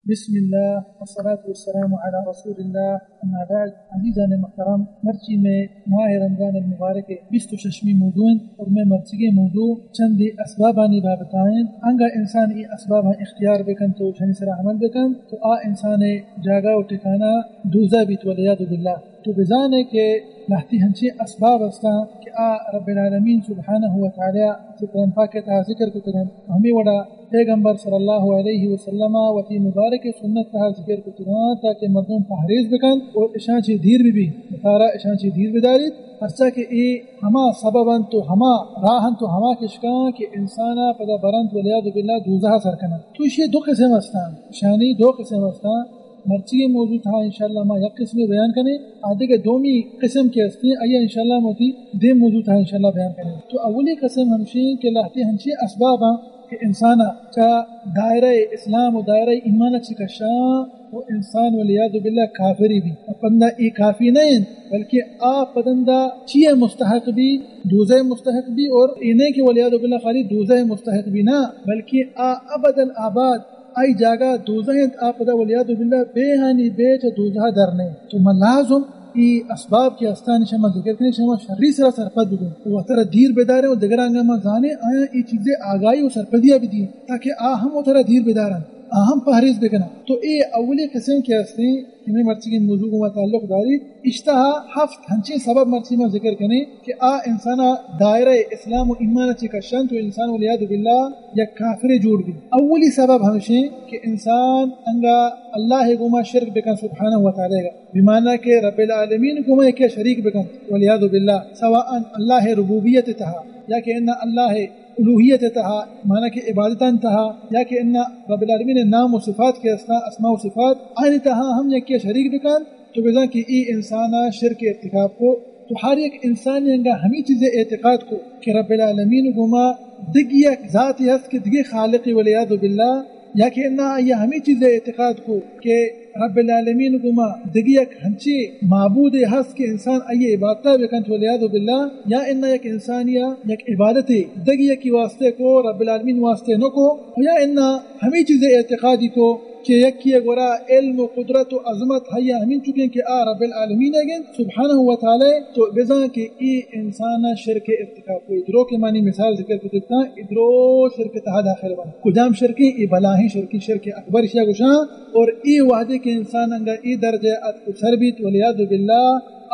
بسم اللہ، والصلاة والسلام علی رسول اللہ، اما بعد۔ عزیزان محترم، مرچی میں ماہ رمضان المبارک بیست و ششمی موضوع انت اور میں مرچیگیں موضوع چندی اسبابانی بابتا انت۔ انگا انسان ای اسباباں اختیار بکن تو شنی سرا عمل بکن تو آ انسان جاگہ و ٹھکانہ دوزہ بیت والعیاذ باللہ۔ تو بزانے کہ لہتی ہنچیں اسباب استاں کہ آ رب العالمین سبحانہ و تعالی چہ قرآن پاک ء تہا ذکر کتگ انت۔ ہمے وڑا پیغمبر صلی اللہ علیہ وسلم ء وتی مبارک سنت تہا ذکر کتگ انت تاکہ مردم پہریز بکنت و اشاں چہ دیر بہ بیت، وتارا اشاں چہ دیر بداریت، پرچا کہ اے ہما سبب انت و ہما راہ انت و ہما کشکاں کہ انسان ء پدا برنت والعیاذ باللہ دوزہ ء سر کننت۔ تو ایشی دو قسم استاں، اشانی دو قسم استاں۔ مرچی موضوع تہا انشاءاللہ ما یک قسمے بیان کنیں، آ دگہ دومی قسم کہ استیں، آئی انشاءاللہ ما وتی دیم موضوع تہا انشاءاللہ بیان کنیں۔ تو اولی قسم ہمشیں کہ لہتے ہنچیں اسباباں کہ انسانا چہ دائرہ اسلام و دائرہ ایمان چہ کشاں و انسان والعیاذ باللہ کافری بی۔ پدا اے کافی نہ انت، بلکہ آ پدندا چیئے مستحق بی، دوزہ مستحق بی، اور اے نہ کہ والعیاذ باللہ خالی دوزہ مستحق بی نہ، بلکہ آ ابد الآباد آئی جاگہ دوزہ انت، آ پدا والعیاذ باللہ بے ہانی بے چہ دوزہ در نہ انت۔ تو من لازم ای اسباب کہ استانی شما ذکر کنیں، شما شری سرا سرپد ببیں و وترا دیر بداریں و دگرانگا ما زانیں، آیا ای چیزے آگاہی و سرپدیا بدیں تاکہ آ ہم وترا دیر بدارن، آ ہم پہریز بکنن۔ تو اے اولی قسم کہ استیں، ہمیں مرچی موضوع گوما تعلق داری، اشتہا ہفت ہنچیں سبب مرچی ما ذکر کنیں کہ آ انسانا دائرہ اسلام و ایمان چہ کشنت و انسان والعیاذ باللہ یک کافرے جوڑ بی۔ اولی سبب ہمشیں کہ انسان انگا اللہ گوما شرک بکن سبحانہ و تعالی گا، بمعنی کہ رب العالمین گوما یکے شریک بکن والعیاذ باللہ، سواء اللہ ربوبیت تہا یا کہ انا اللہ الوہیت تہا، معنی کہ عبادتان تہا یا کہ انا رب العالمین نام و صفات کہ استان، اسماء و صفات، آنی تہا ہم یکے شریک بکن، تو بزان کہ ای انسانا شرک ارتکاب کو۔ تو ہر یک انسانی انگا ہمی چیزے اعتقاد کو کہ رب العالمین گوما دگی یک ذاتی ہست کہ دگی خالقی والعیاذ باللہ، یا کہ انا آئی ہمی چیزے اعتقاد کو کہ رب العالمین گوما دگی یک ہنچی معبودے ہست کہ انسان آئی عبادتا بکنت والعیاذ باللہ، یا انا یک انسانیا یک عبادتے دگی یکی واسطے کو، رب العالمین واسطے نہ کو، یا انا ہمی چیزے اعتقادی کو کہ یکی گورا علم و قدرت و عظمت ہیا ہمین چکیں کہ آ رب العالمین گنت سبحانہ و تعالی، تو بزان کہ ای انسان شرک ارتکاب کو۔ درو کہ مانی مثال ذکر کتگتاں، ای درو شرک تہا داخل بنت۔ کجام شرکیں؟ ای بلاہیں شرکیں، شرک اکبر اشیا گوشاں۔ اور ای وہدے کہ انسان انگا ای درجہ اتک سر بیت والعیاذ باللہ،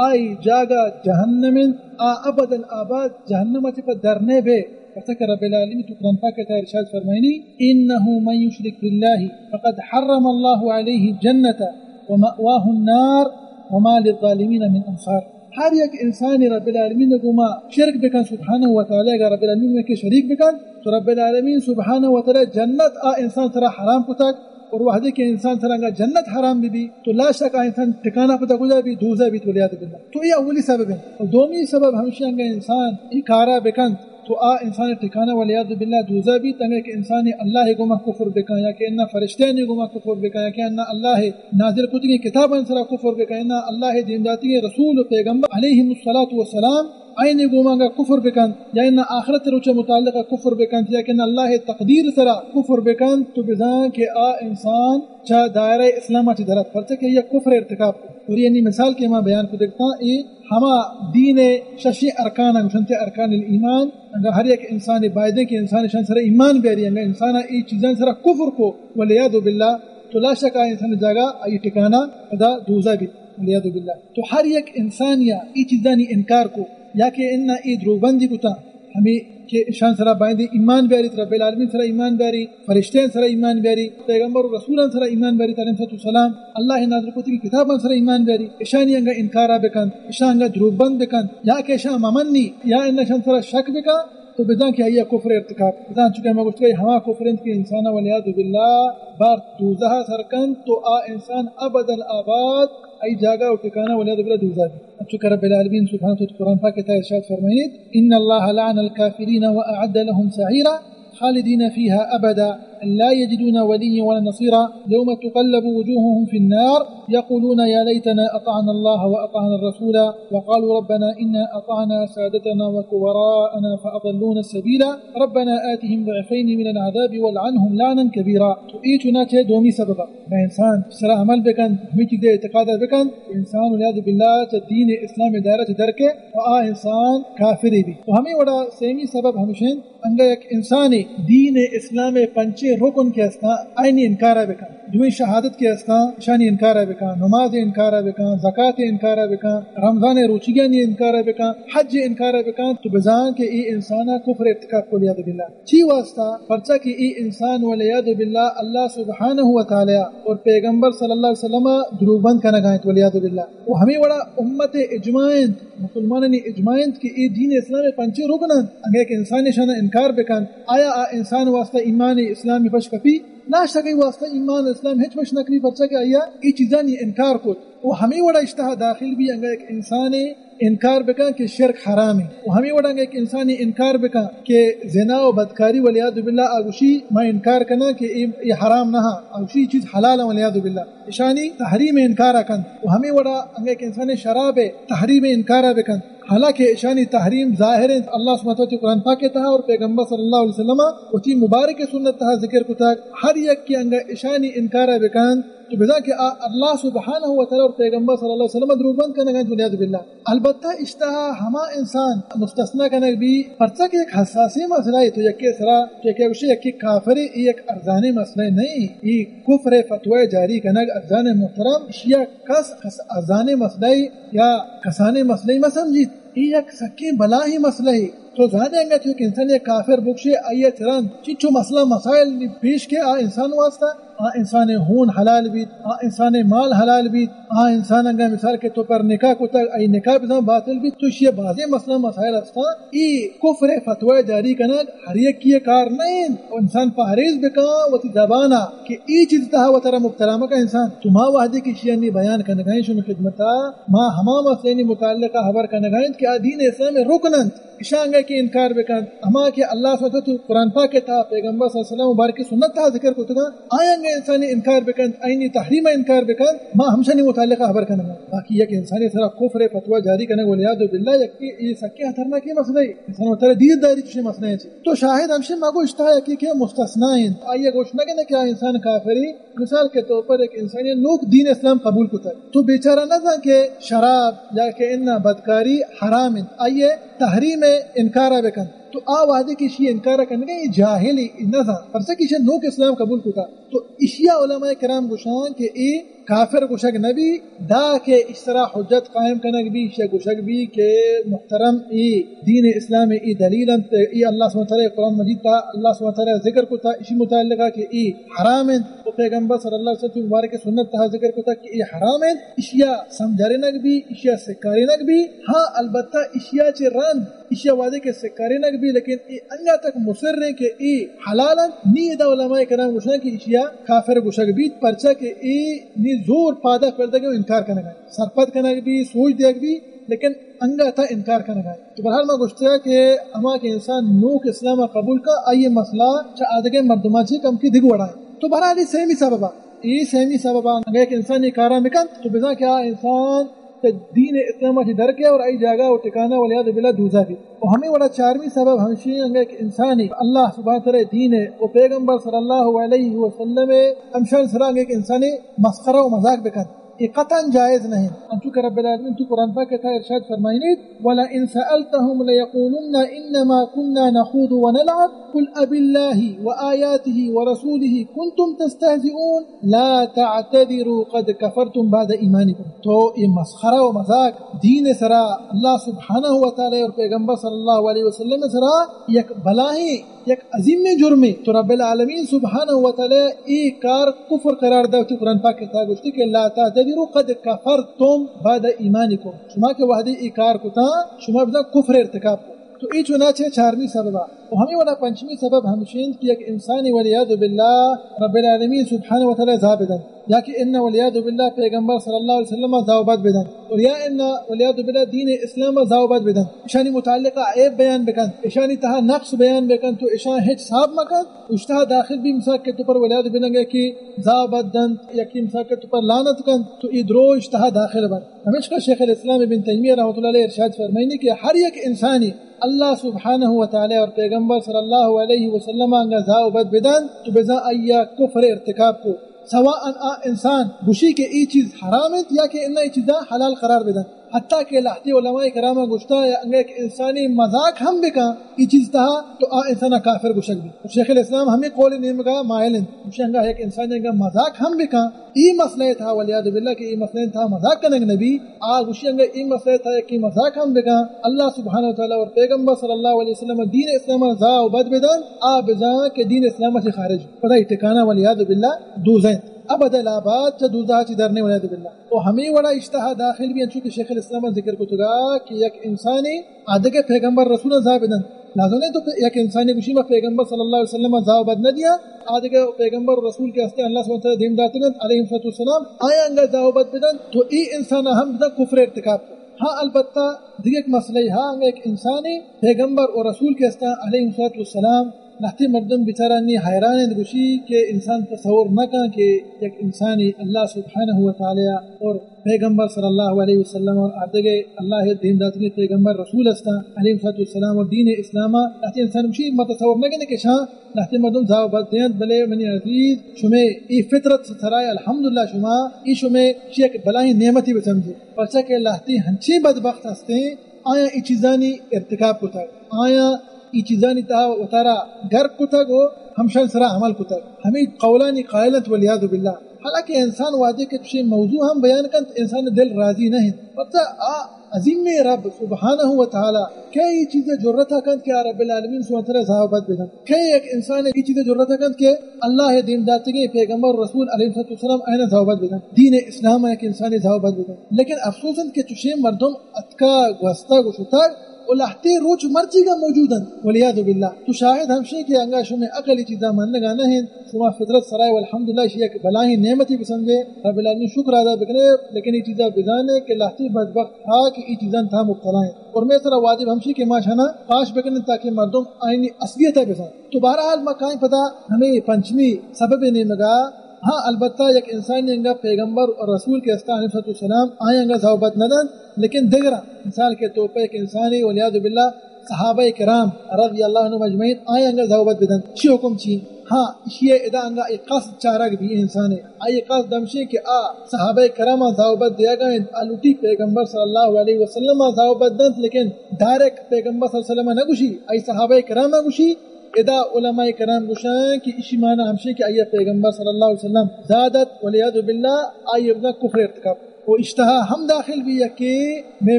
آئی جاگہ جہنم انت، آ ابد الآباد جہنم چہ پد در نہ بے۔ پرچا کہ رب العالمین تو قرآن پاک تہا ارشاد فرمائنی، انه من یشرک باللہ فقد حرم اللہ علیہ الجنة ومأواه النار وما للظالمین من انصار۔ ہر یک انسانی رب العالمین گوما شرک بکن سبحانہ و تعالی گا، رب العالمین میں کہ شریک بکن تو رب العالمین سبحانہ و تعالی جنت آ انسان سرا حرام کتگ۔ اور وہدے کہ انسان سرا انگا جنت حرام بی بی تو لا شک آ انسان ٹھکانہ پدا کجا بی؟ دوزہ بیت والعیاذ باللہ۔ تو یہ اولی سبب ہے۔ اور دومی سبب ہمشی انگا انسان ای کارا بکن تو آ انسان ٹھکانہ والعیاذ باللہ دوزہ بیت۔ انگا کہ انسان اللہ گوما کفر بکن یا کہ انا فرشتیانی گوما کفر بکن یا کہ انا اللہ نازل کتگیں کتابان سرا کفر بکن، انا اللہ دین داتگیں رسول و پیغمبر علیہم الصلاۃ والسلام آئین گوما انگا کفر بکن یا انا آخرت روچ متعلق کفر بکن یا کہ انا اللہ تقدیر سرا کفر بکن تو بزان کہ آ انسان چہ دائرہ اسلام چہ درات، پرچہ کہ یک کفر ارتکاب کو۔ اور یعنی مثال کہ ما بیان کو دیکھتا اے ہما دین ششی ارکان گوشنتے ارکان الایمان، انگا ہر یک انسان بایدیں کہ انسان شان سرا ایمان بیاری، انگا انسان ای چیزان سرا کفر کو والعیاذ باللہ تو لا شک آ انسان جاگہ آئی ٹھکانہ پدا دوزہ بیت والعیاذ باللہ۔ تو ہر یک انسان یا ای چیزانی انکار کو یا کہ انا ای دروبندی کتا، ہمیں کہ اشان سرا بایدیں ایمان بیاری، رب العالمین سرا ایمان بیاری، فرشتیان سرا ایمان بیاری، پیغمبر و رسولان سرا ایمان بیاری، علیہم الصلاۃ والسلام، اللہ نازل کتگی کتابان سرا ایمان بیاری، اشانی انگا انکارا بکن، اشان انگا دروبند بکن، یا کہ اشان ممنی، یا ان اشان سرا شک بکن، تو بزان کہ آئی کفر ارتکاب۔ بزان چونکہ ما گوشت کہ ہما کفر انت کہ انسان والعیاذ باللہ بار دوزہ سر کن تو آ انسان ابد الآباد آئی جاگہ و ٹھکانہ والعیاذ باللہ دوزہ بیت۔ انچو کہ رب العالمین سبحانہ و تعالی قرآن پاک تہا ارشاد فرمائیت، ان اللہ لعن الکافرین واعد لهم سعیرا خالدین فیها ابدا۔ لا يجدون وليا ولا نصيرا. يوم تقلب وجوههم في النار يقولون يا ليتنا أطعنا الله وأطعنا الرسول وقالوا ربنا إنا أطعنا سادتنا وكبراءنا فأضلونا السبيلا. ربنا آتهم ضعفين من العذاب والعنهم لعنا كبيرا. تو اے چنا چہ دومی سبب ءَ. بہ انسان سرا عمل بکن، ہمیں چیزے اعتقاد بکن، انسان والعیاذ باللہ چہ دین اسلام دائرہ چہ درکے و آ انسان کافرے بی. و ہمیں وڑا سیمی سبب ہمشن، انگا یک انسانے دین اسلام پنچیں رکن کہ استاں، آئینی انکارہ بکن، دوئیں شہادت کہ استاں، اشانی انکارہ بکن، نماز انکارہ بکن، زکات انکارہ بکن، رمضان روچیانی انکارہ بکن، حج انکارہ بکن، تو بزان کہ اے انسانا کفر ارتکاب کو، والعیاذ باللہ. چی واسطہ؟ پرچا کہ اے انسان والعیاذ باللہ اللہ سبحانہ و تعالی اور پیغمبر صلی اللہ علیہ وسلم دروگ بند کنگا انت، والعیاذ باللہ. و ہمیں وڑا امت اجماع انت، مسلمانانی اجماع انت کہ اے دین اسلام پنچیں رکن انت. اگہ یک انسان اشانا انکار بکنت، آیا آ انسان واسطہ ایمان اسلامی پش کپی؟ ناشتگی واسطہ ایمان اسلام ہچ پش نکپی، پرچا کہ آیا اے چیزانی انکار کت. و ہمیں وڑا اشتہا داخل بی، انگا یک انسانے انکار بکن کہ شرک حرام ہے. و ہمیں وڑا انگا یک انسانے انکار بکن کہ زنا و بدکاری والعیاذ باللہ، آ گوشی ما انکار کناں کہ اے، اے حرام نہ، آ گوشی اے چیز حلال ہے والعیاذ باللہ. اشانی تحریم انکار کن. و ہمیں وڑا انگا یک انسانے شراب تحریم انکار بکن، حالانکہ اشانی تحریم ظاہر انت، اللہ سبحانہ وتعالی قرآن پاک تہا اور پیغمبر صلی اللہ علیہ وسلم وتی مبارک سنت تہا ذکر کتگ. ہر یک کہ انگا اشانی انکار بکن، تو بزان کہ آ اللہ سبحانہ و تعالی اور پیغمبر صلی اللہ علیہ وسلم دروگ بند کنگا انت، والعیاذ باللہ. البتہ اشتہا ہما انسان مستثنی کنگ بی، پرچا کہ یک حساسیں مسئلہ ہے، تو یکے سرا، تو یکے گوشے یکے کافرے، اے یک ارزانیں مسئلہ نہیں، اے کفر فتوی جاری کنگ ارزان محترم، اشیا کس، کس ارزانیں مسئلہ یا کسانیں مسئلہ مہ سمجھیت. اے یک سکیں بلاہیں مسئلہ ہے. تو زانے انگا تو یک انسان یک کافر بکشے، آئی ء چہ رند چنچو مسئلہ مسائل پیش کے آ انسان واسطہ، آ انسان ہون حلال بیت، آ انسان مال حلال بیت، آ انسان انگا مثال کے تو پر نکاح کتگ، آئی نکاح بزاں باطل بیت، تو اشی بازیں مسئلہ مسائل استاں. اے کفر فتوی جاری کنگ ہر یکی کار نہ انت. انسان پہریز بکاں وتی زبانا کہ اے چیز تہا وترا مبتلا مکا انسان. تو ما وہدے کہ اشیانی بیان کنگائیں شمی خدمتا، ما ہما مسئلہانی متعلقہ خبر کنگائیں کہ آ دین اسلام رکن انت. اشانگا کہ انکار بکنت، ہما کہ اللہ سبحانہ وتعالی قرآن پاک تہا، پیغمبر صلی اللہ علیہ وسلم مبارک سنت تہا ذکر کتگا، آیانگا انسان انکار بکنت، آئینی تحریم انکار بکنت، ما ہمشانی متعلقہ خبر کنگا. باقی یک انسانی سرا کفر فتوی جاری کنگ والعیاذ باللہ یک اے سکیں خطرناکیں مسئلہ ہے. انسان وترا دیر داری چشیں مسئلہ ہے. تو شاہد ہمشی مگو اشتہا یکی کہ مستثنی انت، آئی گوش نہ کہ آ انسان کافری. مثال کے طور پر یک انسانی نوک دین اسلام قبول کتگ، تو بیچارہ نہ زان کہ شراب یا کہ انا بدکاری حرام انت، آئی تحریم انکارا بکن، تو آ وہدے کہ اشی انکارا کنگے، اے جاہل ہے، اے نہ زان، پرچا کہ اشی نوک اسلام قبول کتا. تو اشیا علماء کرام گوشان کہ اے کافر گوشگ نبی، دا کہ اش سرا حجت قائم کنگ بی، اشیا گوشگ بی کہ محترم، اے دین اسلام اے دلیل انت، اے اللہ سبحانہ وتعالی قرآن مجید تا اللہ سبحانہ وتعالی ذکر کتا اشی متعلقہ کہ اے حرام انت، و پیغمبر صلی اللہ علیہ وسلم مبارک سنت تہا ذکر کتا کہ اے حرام انت، اشیا سمجھارینگ بی، اشیا سکارینگ بی. ہاں، البتہ اشیا چہ رند، اشیا وہدے کہ سکارینگ بی، لیکن اے انگا تک مصر ہیں کہ اے حلال انت، نی ادا علماء کرام گوشن کہ اشیا کافر گوشگ بیت، پرچا کہ اے نی زور پادا کردگ و انکار کنگ انت، سرپد کنگ بی، سوج دیگ بی، لیکن انگا تا انکار کنگ انت. تو بہرحال ما گوشتگ کہ ہما کہ انسان نوک اسلام قبول کا، آئی مسئلہ چہ آدگہ مردمان چی کم کی دگ وڑا انت. تو بہرحال اے سیمی سبب انت، اے سیمی سبب انت. اگر یک انسان اے کارا بکنت، تو بزان کہ آ انسان چہ دین اسلام چی درکے اور آئی جاگہ و ٹکانہ والعیاذ باللہ دوزہ بی. و ہمیں وڑا چارمی سبب ہمشی انگا یک انسانی اللہ سبحانہ وتعالی دین و پیغمبر صلی اللہ علیہ وسلم ہمشان سرا انگا یک انسانی مسخرہ و مذاق بکنت، اے قطعاً جائز نہیں. انچو کہ رب العالمین تو قرآن پاک تہا ارشاد فرمائنیت، ولئن سألتهم ليقولن إنما كنا نخوض ونلعب قل أبالله وآياته ورسوله كنتم تستهزئون لا تعتذروا قد كفرتم بعد إيمانكم. تو اے مسخرہ و مذاق دین سرا، اللہ سبحانہ و تعالی اور پیغمبر صلی اللہ علیہ وسلم سرا یک بلاہیں، یک عظیمیں جرمے. تو رب العالمین سبحانہ و تعالی اے کار کفر قرار داتی، قرآن پاک تہا گوشتی کہ لا تعتذروا قد كفرتم بعد إيمانكم. شما کہ وہدے اے کار کتا، شما بزان کفر ارتکاب کو. تو اے چنانچہ چارمی سبب ءَ۔ و ہمے وڑا پنچمی سبب ہمشی انت کہ یک انسانی والعیاذ باللہ رب العالمین سبحانہ و تعالی زاہ بدنت، یا کہ انہ والعیاذ باللہ پیغمبر صلی اللہ علیہ وسلم زاہ و بد بدنت، اور یا انہ والعیاذ باللہ دین اسلام زاہ و بد بدنت، اشانی متعلقہ عیب بیان بکنت، اشانی تہا نقص بیان بکنت، تو اشان ہچ صاحب مکنت، اشتہا داخل بی، مثال کے طور پر والعیاذ باللہ کہ زاہ و بد دنت، یا کہ مثال کے طور پر لعنت کنت، تو اے درو اشتہا داخل بنت۔ ہمیشکا شیخ الاسلام ابن تیمیہ رحمۃ اللہ علیہ ارشاد فرمائنی کہ ہر یک انسانی اللہ سبحانہ و تعالی اور پیغمبر صلی اللہ علیہ وسلم انگا زاہ و بد بدنت، تو بزاں آئی کفر ارتکاب کو۔ سواء آ انسان گوشی کہ ای چیز حرام انت یا کہ انہ ای چیزا حلال قرار بدنت۔ حتیٰ کہ لہتے علماء کرام گوشتا، انگا یک انسانی مذاق ہم بکن ای چیز تہا، تو آ انسان کافر گوشگ بی۔ شیخ الاسلام ہمیں قول نیمگا مائل انت۔ گوشی انگا یک انسانی انگا مذاق ہم بکن ای مسئلہ تہا، والعیاذ باللہ کہ ای مسئلہ تہا مذاق کنگ نبی، آ گوشی انگا ای مسئلہ تہا یکی مذاق ہم بکن، اللہ سبحانہ و تعالی اور پیغمبر صلی اللہ علیہ وسلم دین اسلام زاہ و بد بدنت، آ بزاں کہ دین اسلام سے خارج، پدا ای ٹھکانہ والعیاذ باللہ دوزہ انت، ابد الآباد چہ دوزہ چی در نے والعیاذ باللہ۔ و ہمیں وڑا اشتہا داخل بی، انچو کہ شیخ الاسلام ذکر کتگا کہ یک انسانی آدگہ پیغمبر رسول زاہ بدنت۔ لازم نہیں تو یک انسانی گوشی ما پیغمبر صلی اللہ علیہ وسلم زاہ و بد نہ دیا، آدگہ پیغمبر رسول کے ہستے اللہ سبحانہ و تعالی دیم داتگنت علیہ الصلوۃ والسلام، آیا انگا زاہ و بد بدنت، تو ای انسان ہم بزاں کفر ارتکاب کو۔ ہاں، البتہ دیگہ یک مسئلہ ہا، انگا یک انسانی پیغمبر و رسول کے ہستا علیہ الصلوۃ والسلام، لہتے مردم بیچارہ نی حیران انت، گوشی کہ انسان تصور نہ کن کہ یک انسانی اللہ سبحانہ و تعالی اور پیغمبر صلی اللہ علیہ وسلم اور آدگہ اللہ دین داتگی پیغمبر رسول استا علیہ الصلوۃ والسلام اور دین اسلام، لہتے انسان گوشی ما تصور نہ کنے کہ شاں لہتے مردم زاہ و بد دینت، بلے منی عزیز، شمے ای فطرت سرائے الحمدللہ، شما ای شمے چی یک بلاہیں نعمتی بسمجھے، پرچہ کہ لہتے ہنچیں بدبخت ہستیں، آیاں ای چیزانی ارتکاب کتگ، آیاں ای چیزانی تہا وتارا غرق کتگ و ہمشان سرا عمل کتگ۔ ہمے قولانی قائل انت والعیاذ باللہ۔ حالانکہ انسان وہدے کہ چشیں موضوع ہم بیان کنت، انسان دل راضی نہ انت۔ پتہ آ عظیم رب سبحانہ و تعالی کئے ای چیز جرأت کنت کہ آ رب العالمین سبحانہ و تعالی زاہ و بد بدنت؟ کئے یک انسان ای چیز جرأت کنت کہ اللہ دین داتگیں پیغمبر رسول علیہ الصلوۃ والسلام آیاں زاہ و بد بدنت؟ دین اسلام یک انسان زاہ و بد بدنت؟ لیکن افسوس انت کہ چشیں مردم اتکا گوستگ و شتگ و لہتے روچ مرچیگا موجود انت، والعیاذ باللہ۔ تو شاہد ہمشی کہ انگا شمے عقل ای چیزا منگا نہ انت، شما فطرت سرائے والحمدللہ، اشی یک بلاہیں نعمتی بسمجھے، رب العالمین شکر ادا بکنے، لیکن ای چیزا بزانے کہ لہتے بدبخت ہا کہ ای چیزان تہا مبتلا انت۔ اور مئے سرا واجب ہمشی کہ ما شانا پاش بکنن تاکہ مردم آئینی اصلیتا بزان۔ تو بہرحال ما کائیں پدا ہمے پنچمی سبب نیمگا۔ ہاں، البتہ یک انسانی انگا پیغمبر و رسول کہ استان علیہ الصلوۃ والسلام آیاں انگا زاہ و بد نہ دنت، لیکن دگراں، مثال کے طور پر یک انسانی والعیاذ باللہ صحابہ کرام رضی اللہ عنہم اجمعین آیاں انگا زاہ و بد بدنت، چی حکم چی؟ ہاں، اشی ادا انگا ایک قصد چارگ بی انسانے، آئی قصد ہمشی کہ آ صحابہ کرام زاہ و بد دیگا انت، آ لوٹی پیغمبر صلی اللہ علیہ وسلم زاہ و بد دنت، لیکن ڈائریکٹ پیغمبر صلی اللہ علیہ وسلم نہ گوشی، آئی صحابہ کرام گوشی۔ ادا علماء کرام گوشن کہ اشی معنی ہمشی کہ آئی پیغمبر صلی اللہ علیہ وسلم زاہ دات، والعیاذ باللہ، آئی بزاں کفر ارتکاب۔ و اشتہا ہم داخل بی کہ مئے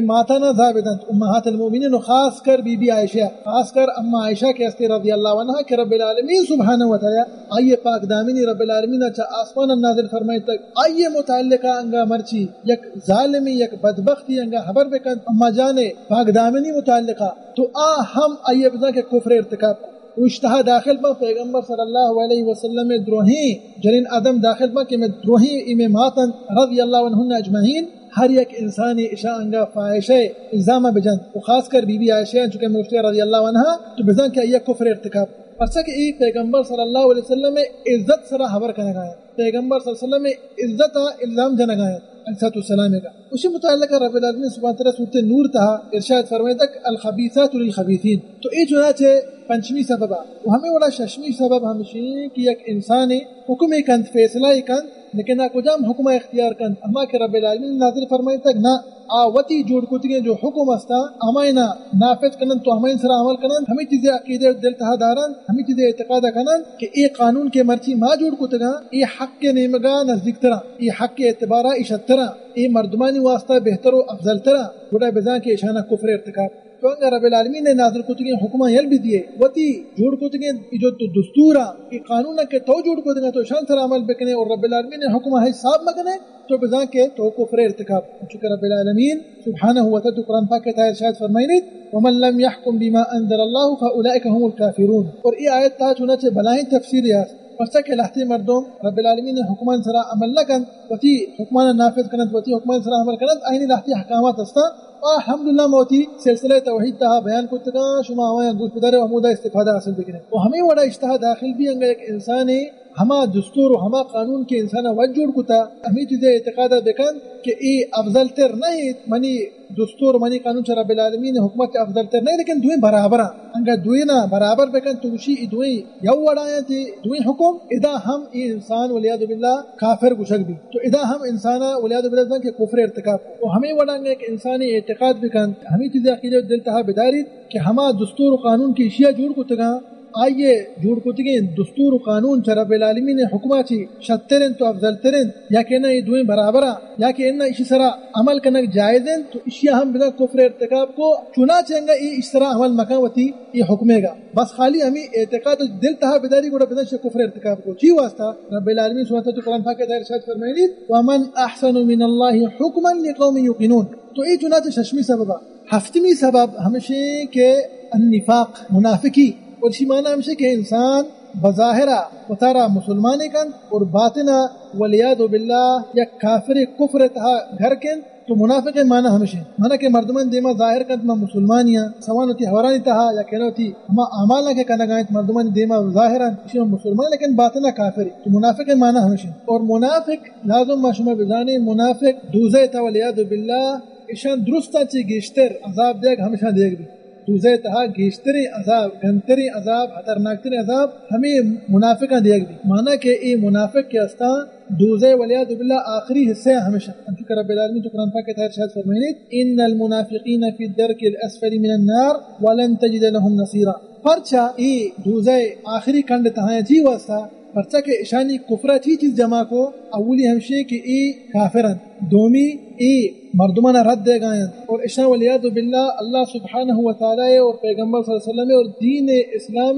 ماتانا زاہ بدنت، امہات المؤمنین و خاص کر بی بی عائشہ، خاص کر اما عائشہ کہ استے رضی اللہ عنہا کہ رب العالمین سبحانہ و تعالی آئی پاک دامنی رب العالمین چہ آسمان نازل فرمائتگ، آئی متعلقہ انگا مرچی یک ظالمی، یک بدبختی انگا خبر بکنت اما جان پاک دامنی متعلقہ، تو آ ہم آئی بزاں کہ کفر ارتکاب۔ و اشتہا داخل بنت پیغمبر صلی اللہ علیہ وسلم دروہیں جنین آدم داخل بنت کہ مئے دروہیں ای مئے مات انت رضی اللہ عنہن اجمعین۔ ہر یک انسانی اشاں انگا فاحشہ الزام بجنت و خاص کر بی بی عائشہ انت، چونکہ مفتی رضی اللہ عنہا، تو بزاں کہ آئی کفر ارتکاب۔ پرچہ کہ ای پیغمبر صلی اللہ علیہ وسلم عزت سرا خبر کنگا انت، پیغمبر صلی اللہ علیہ وسلم عزت الزام جنگا انت۔ علیہ الصلوۃ والسلام ء۔ اشی متعلق رب العالمین سبحانہ وتعالی سورۃ نور تہا ارشاد فرمائتگ، الخبیثات للخبیثین۔ تو اے چنانچہ پنچمی سبب ء۔ و ہمے وڑا ششمی سبب ہمشی کہ یک انسانے حکمے کنت، فیصلہ ء کنت، لیکن آ کجام حکم ء اختیار کنت؟ ہما کہ رب العالمین نازل فرمائتگ؟ نہ، آ وتی جوڑ کتگیں جو حکم استا، ہمائنا نافذ کننت و ہمائن سرا عمل کننت، ہمے چیزے عقیدہ دل تہا دارنت، ہمے چیزے اعتقاد کننت کہ اے قانون کہ مرچی ما جوڑ کتگاں، اے حق ء نیمگا نزدیکتراں، اے حق ء اعتبارا اے شتراں۔ اے مردمانی واسطہ بہتر و افضل ترا، گڑا بزاں کہ اشانا کفر ارتکاب۔ تو انگا رب العالمین ء نازل کتگیں حکماں یل بدیئے، وتی جوڑ کتگیں اے جو تو دستوراں، اے قانوناں کہ تو جوڑ کتگاں تو اشان سر عمل بکنے اور رب العالمین ء حکماں ہچ صاحب مکنے، تو بزاں کہ تو کفر ارتکاب۔ چونکہ رب العالمین سبحانہ و تعالی تو قرآن پاک ء تہا ارشاد فرمائنیت، ومن لم يحكم بما أنزل الله فأولئك هم الكافرون۔ اور اے آیت تہا چنانچہ بلاہیں تفسیرے است، پرچا کہ لہتے مردم رب العالمین ءِ حکمان سرا عمل نہ کنت، وتی حکمان نافذ کنت، وتی حکمان سرا عمل کنت، آئینی لہتے احکامات ہستاں۔ و الحمدللہ ما وتی سلسلہ توحید تہا بیان کتگاں، شما آوایاں گوش بدارے و ہمودا استفادہ حاصل بکنیں۔ و ہمیں وڑا اشتہا داخل بھی انگا یک انسانے ہما دستور و ہما قانون کہ انسان ءَ وت جوڑ کتا، ہمے چیز ءِ اعتقاد ءَ بہ کنت کہ اے افضل تر نہ انت، منی دستور، منی قانون چہ رب العالمین ءِ حکمت چہ افضل تر نہ انت، لیکن دوئیں برابر انت۔ انگا دوئیناں برابر بہ کنت تو گوشی اے دوئیں یک وڑا انت، اے دوئیں حکم، ادا ہم اے انسان والعیاذ باللہ کافر گوشگ بیت۔ تو ادا ہم انسان ءَ والعیاذ باللہ بزان کہ کفر ارتکاب کو۔ و ہمے وڑا انگا یک انسانے اعتقاد بہ کنت، ہمے چیز ءِ عقیدہ دل تہا بداریت کہ ہما دستور و قانون کہ ایشی ءَ جوڑ کتگاں، آئی ءِ جوڑ کتگیں دستور و قانون چہ رب العالمین ءِ حکما چی شتر انت و افضل تر انت، یا کہ نہ اے دوئیں برابر انت، یا کہ نہ ایشی سرا عمل کنگ جائز انت، تو ایشی ءَ ہم بزاں کفر ارتکاب کو، چنانچہ انگا اے ایشی سرا عمل مکن وتی اے حکمے گا۔ بس خالی ہمیں اعتقاد دل تہا بداری گڑا بزاں شہ کفر ارتکاب کو۔ چی واسطہ؟ رب العالمین سبحانہ وتعالی قرآن پاک ءِ تہا ارشاد فرمائنیت، ومن احسن من اللہ حکما لقوم یوقنون۔ تو اے چنانچہ ششمی سبب ءَ۔ ہفتمی سبب ہمشیں کہ النفاق، منافقی، اور اشی معنی ہمشیں کہ انسان بظاہرا وتارا مسلمانے کنت اور باطنا والعیاذ باللہ یک کافر کفر تہا گر کنت، تو منافق معنی ہمشیں۔ معنی کہ مردمان دیما ظاہر کنت ما مسلمانیاں، سوان وتی ہورانی تہا یا کہنا وتی ہما اعمالاں کہ کنگا انت مردمانی دیما ظاہرا اشی ما مسلمان، لیکن باطنا کافر۔ تو منافق معنی ہمشیں۔ اور منافق لازم ما شما بزانیں، منافق دوزہ تہا والعیاذ باللہ اشان درستاں چہ گیشتر عذاب دیگ ہمشان دیگ بیت۔ دوزہ تہا گیشتریں عذاب، گنتریں عذاب، خطرناکتریں عذاب ہمیں منافقاں دیگ بیت۔ معنی کہ اے منافق کہ استاں دوزہ والعیاذ باللہ آخری حصہ ہمشان۔ انچو کہ رب العالمین تو قرآن پاک تہا ارشاد فرمائنیت، ان المنافقین فی الدرک الاسفل من النار ولن تجد لهم نصیرا۔ پرچا اے دوزہ آخری کنڈ تہا چی واسطہ؟ پرچا کہ اشانی کفرا چی چیز جمع کو؟ اولی ہمشی کہ اے کافر انت، دومی اے مردمانا رد دیگا انت اور اشان والعیاذ باللہ اللہ سبحانہ و تعالی اور پیغمبر صلی اللہ علیہ وسلم اور دین اسلام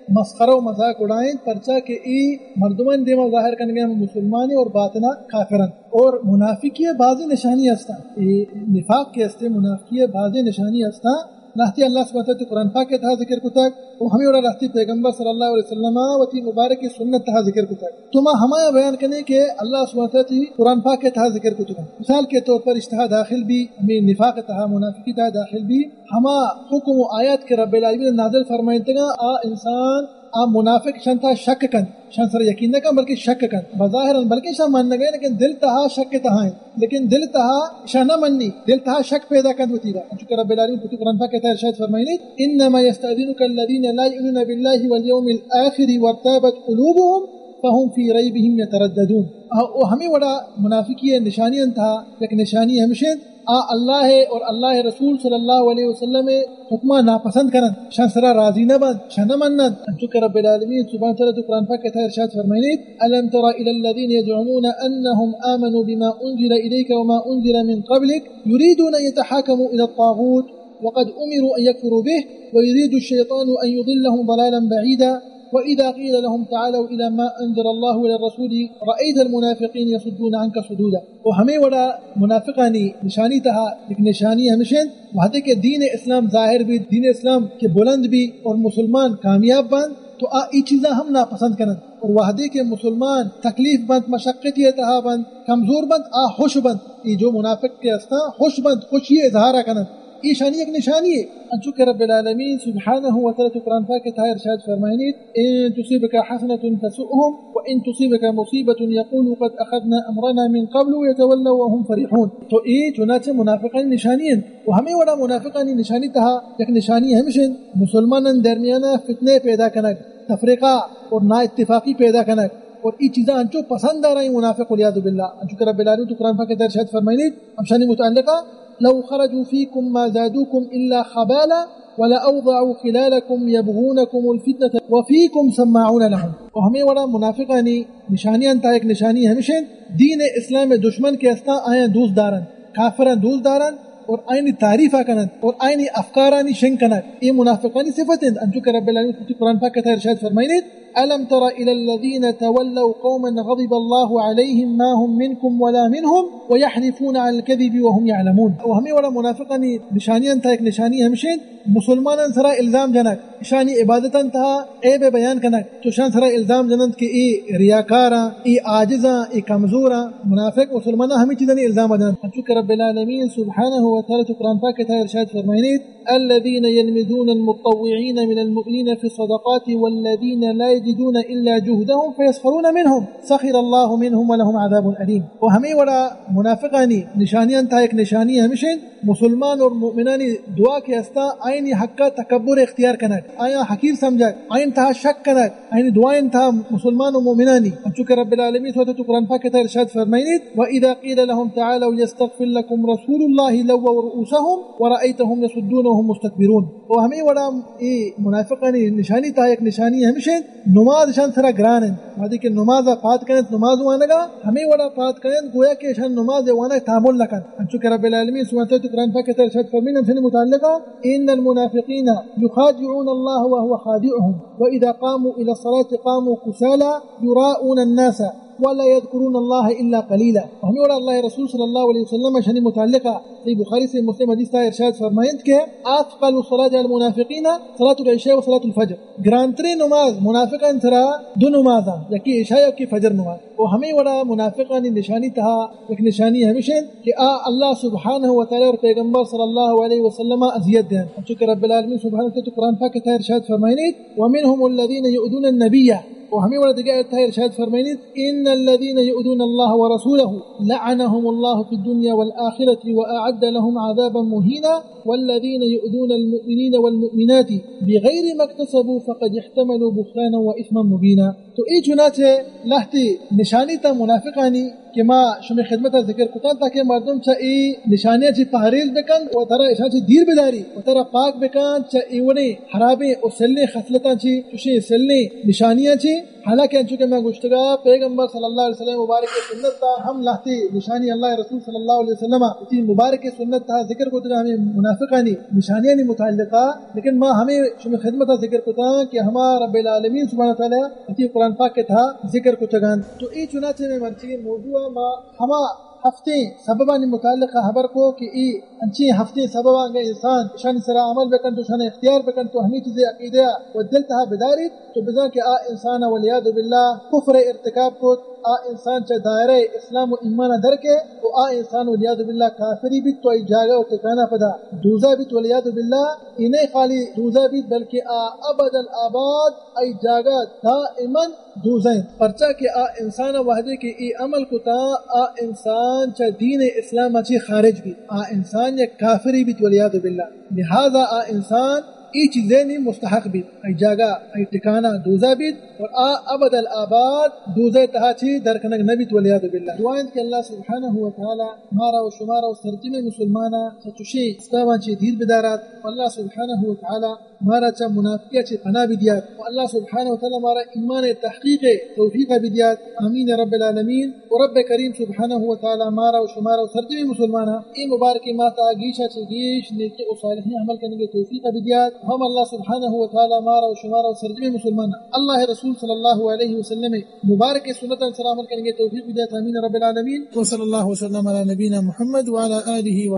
مسخرہ و مذاق اڑائیں، پرچا کہ اے مردمان دیما ظاہر کنگے ہم مسلمانی اور باطنا کافر انت۔ اور منافقی بازی نشانی ہستاں، اے نفاق کے استے منافقی بازی نشانی ہستاں۔ لہتے اللہ سبحانہ وتعالی قرآن پاک کے تہا ذکر کتگ و ہمیں وڑا لہتے پیغمبر صلی اللہ علیہ وسلم وتی مبارک سنت تہا ذکر کتگ۔ تو ما ہمایا بیان کنیں کہ اللہ سبحانہ وتعالی قرآن پاک کے تہا ذکر کتگ۔ مثال کے طور پر اشتہا داخل بھی، ہمیں نفاق تہا، منافقی تہا داخل بھی، ہما حکم و آیات کہ رب العالمین نازل فرمائنتگا، آ انسان، آ منافق شان تہا شک کنت، شان سر یقین نہ کنت بلکہ شک کنت۔ بظاہر انت بلکہ شان من نہ گئے، لیکن دل تہا شک تہا انت۔ لیکن دل تہا شان نہ منی، دل تہا شک پیدا کنت وتی را۔ انچو کہ رب العالمین وتی قرآن پاک تہا ارشاد فرمائنیت، انما یستأذنک الذین لا یؤمنون باللہ والیوم الآخر وارتابت قلوبهم فهم فی ریبهم یترددون۔ او ہمیں وڑا منافقی نشانی انت، یک نشانی ہمشن آ اللہ اور اللہ رسول صلی اللہ علیہ وسلم حکمہ ناپسند کننت، شان سرا راضی نہ بنت، شان نہ مننت۔ انچو کہ رب العالمین سبحانہ وتعالی تو قرآن پاک کے تہا ارشاد فرمائنیت، الم تر الی الذین یزعمون انهم آمنوا بما انزل الیک وما انزل من قبلک یریدون ان یتحاکموا الی الطاغوت وقد امروا ان یکفروا به ویرید الشیطان ان یضلهم ضلالا بعیدا واذا قیل لهم تعالوا الی ما انزل الله والی الرسول رأیت المنافقین یصدون عنک صدودا۔ و ہمیں وڑا منافقانی نشانی تہا یک نشانی ہمشن، وہدے کہ دین اسلام ظاہر بی، دین اسلام کہ بلند بی اور مسلمان کامیاب بند، تو آ ای چیزاں ہم ناپسند کننت۔ اور وہدے کہ مسلمان تکلیف بند، مشقتی تہا بند، کمزور بند، آ خوش بند۔ ای جو منافق کے استاں خوش بند، خوشی اظہار کننت۔ ایشانی یک نشانی ہے۔ انچو کہ رب العالمین سبحانہ و تعالی تو قرآن پاک کے تہا ارشاد فرمائنیت، ان تصبک حسنة تسؤهم وان تصبک مصیبة یقولوا قد اخذنا امرنا من قبل ویتولوا وهم فرحون۔ تو ای چنانچہ منافقانی نشانی انت۔ و ہمیں وڑا منافقانی نشانی تہا یک نشانی ہمشن، مسلمانان درمیانا فتنہ پیدا کنگ، تفرقہ اور نا اتفاقی پیدا کنگ۔ اور ای چیزاں انچو پسند دارائیں منافق والعیاذ باللہ۔ انچو کہ رب العالمین تو قرآن پاک کے تہا ارشاد فرمائنیت، ہمشانی متعلقہ، لو خرجوا فیکم ما زادوکم الا خبالا ولأوضعوا خلالکم یبغونکم الفتنة وفیکم سماعون لهم۔ و ہمیں وڑا منافقانی نشانیاں تہا یک نشانی ہمشن، دین اسلام دشمن کے استاں آیاں دوست دارنت، کافراں دوست دارنت اور آئینی تعریفا کننت اور آئینی افکارانی شنگ کننت۔ اے منافقانی صفت انت، انچو کہ رب العالمین قرآن پاک کے تہا ارشاد فرمائنیت، ألم تر إلى الذين تولوا قوما غضب الله عليهم ما هم منكم ولا منهم ويحلفون على الكذب وهم يعلمون. و ہمے وڑا منافقانی نشانیاں تہا یک نشانی ہمشیں، مسلماناں سرا الزام جنگ، اشانی عبادتاں تہا عیب بیان کنگ، تو شان سرا الزام جننت کہ اے ریاکاراں، اے عاجزاں، اے کمزوراں۔ منافق مسلماناں ہمے چیزانی الزام جننت۔ انچو کہ رب العالمین سبحانہ و تعالی تو قرآن پاک تہا ارشاد فرمائنیت، الذين يلمزون المطوعين من المؤمنين في الصدقات والذين لا يجدون إلا جهدهم فيسخرون منهم سخر الله منهم ولهم عذاب أليم. و ہمے وڑا منافقانی نشانیاں تہا یک نشانی ہمشیں، مسلمان اور مؤمنانی دعا کہ ہستا، آئینی حقا تکبر اختیار کنگ، آیاں حقیر سمجھگ، آئین تہا شک کنگ، آئینی دعائیں تہا مسلمان و مؤمنانی۔ انچو کہ رب العالمین سورۃ قرآن پاک تہا ارشاد فرمائنیت، وإذا قيل لهم تعالوا يستغفر لكم رسول الله لووا رؤوسهم ورأيتهم يصدون وهم مستكبرون. و ہمے وڑا اے منافقانی نشانی تہا یک نشانی ہمشیں، نماز اشان سرا گران انت۔ وہدے کہ نماز پاد کنت، نماز وانگا ہمے وڑا پاد کنت، گویا کہ اشان نماز وانگ تحمل نہ کنت۔ انچو کہ رب العالمین سبحانہ و تعالی قرآن پاک تہا ارشاد فرمائنیت اشانی متعلقہ، إن المنافقين يخادعون الله وهو خادعهم وإذا قاموا إلى الصلاة قاموا كسالى يراءون الناس ولا يذكرون الله إلا قليلا. ہمے وڑا اللہ رسول صلی اللہ علیہ وسلم اشانی متعلقہ صحیح بخاری صحیح مسلم حدیث تہا ارشاد فرمائنت کہ أثقل الصلاة على المنافقين صلاة العشاء وصلاة الفجر. گرانترین نماز منافقان سرا دو نمازاں، یکی عشاء یکی فجر نماز۔ و ہمے وڑا منافقانی نشانی تہا یک نشانی ہمشیں کہ آ اللہ سبحانہ و تعالی اور پیغمبر صلی اللہ علیہ وسلم اذیت دیں۔ انچو کہ رب العالمین سبحانہ و تعالی تو قرآن پاک تہا ارشاد فرمائنیت، ومنهم الذين يؤذون النبي، و ہمے وڑا دگہ آیت تہا ارشاد فرمائنیت، إن الذين يؤذون الله ورسوله لعنهم الله في الدنيا والآخرة وأعد لهم عذابا مهينا والذين يؤذون المؤمنين والمؤمنات بغير ما اكتسبوا فقد احتملوا بهتانا وإثما مبينا. تو اے چنانچہ لہتے نشانی تاں منافقانی کہ ما شمے خدمت ذکر کتاں تاکہ مردم چہ اے نشانیاں چہ پہریز بکن و ترا اشاں چہ دیر بداری و ترا پاک بکن چہ اے وڑیں حرابیں و سلیں خصلتاں چہ، چشیں سلیں نشانیاں چہ۔ حالانکہ انچو کہ من گوشتگا، پیغمبر صلی اللہ علیہ وسلم مبارک سنت تا ہم لہتے نشانی اللہ رسول صلی اللہ علیہ وسلم وتی مبارک سنت تا ذکر کتگا ہمیں منافقانی نشانیانی متعلقہ، لیکن ما ہمیں شمے خدمت ذکر کتاں کہ ہما رب العالمین سبحانہ وتعالی وتی قرآن پاک کے تھا ذکر کتگان۔ تو اے چنانچہ میں مرچی موضوع ما ہما ہفتیں سببانی متعلق خبر کو کہ اے انچیں ہفتیں سبب انگا انسان اشانی سرا عمل بکن تو اشان اختیار بکن تو ہمیں چیزیں عقیدہ و دل تہا بداریت تو بزاں کہ آ انسان والعیاذ باللہ کفر ارتکاب کت، آ انسان چہ دائرہ اسلام و ایمان در کے و آ انسان والعیاذ باللہ کافری بیت تو ای جاگہ و ٹکانہ پدا دوزہ بیت والعیاذ باللہ۔ اے نئے خالی دوزہ بیت بلکہ آ ابد الآباد ای جاگہ دائماً دوزہ انت، پرچا کہ آ انسان وہدے کہ اے عمل کتا، آ انسان چہ دین اسلام چی خارج بیت، آ انسان یک کافری بیت والعیاذ باللہ۔ لہذا آ انسان اے چیزے نی مستحق بیت، ای جاگہ، ای ٹکانہ دوزہ بیت اور آ ابد الآباد دوزہ تہا چی در کنگ نہ بیت والعیاذ باللہ۔ دعا انت کہ اللہ سبحانہ و تعالی مارا و شمارا و سرجمیں مسلماناں چہ چشیں اسباباں چی دیر بدارات و اللہ سبحانہ و تعالی مارا چہ منافقی چہ پناہ بدیات و اللہ سبحانہ و تعالی مارا ایمان تحقیق توفیق بدیات۔ آمین رب العالمین۔ و رب کریم سبحانہ و تعالی مارا و شمارا و سرجمیں مسلماناں اے مبارکیں ماہ تہا گیشا چہ گیش نیکی و صالحیں عمل کنگے توفیق بدیات۔ ہم اللہ سبحانہ و تعالی مارا و شمارا و سرجمیں مسلماناں اللہ رسول صلی اللہ علیہ وسلم مبارک سنتاں سرا عمل کنگے توفیق بدیات۔ آمین رب العالمین۔ و صلی اللہ وسلم علی نبینا محمد و علی آلہ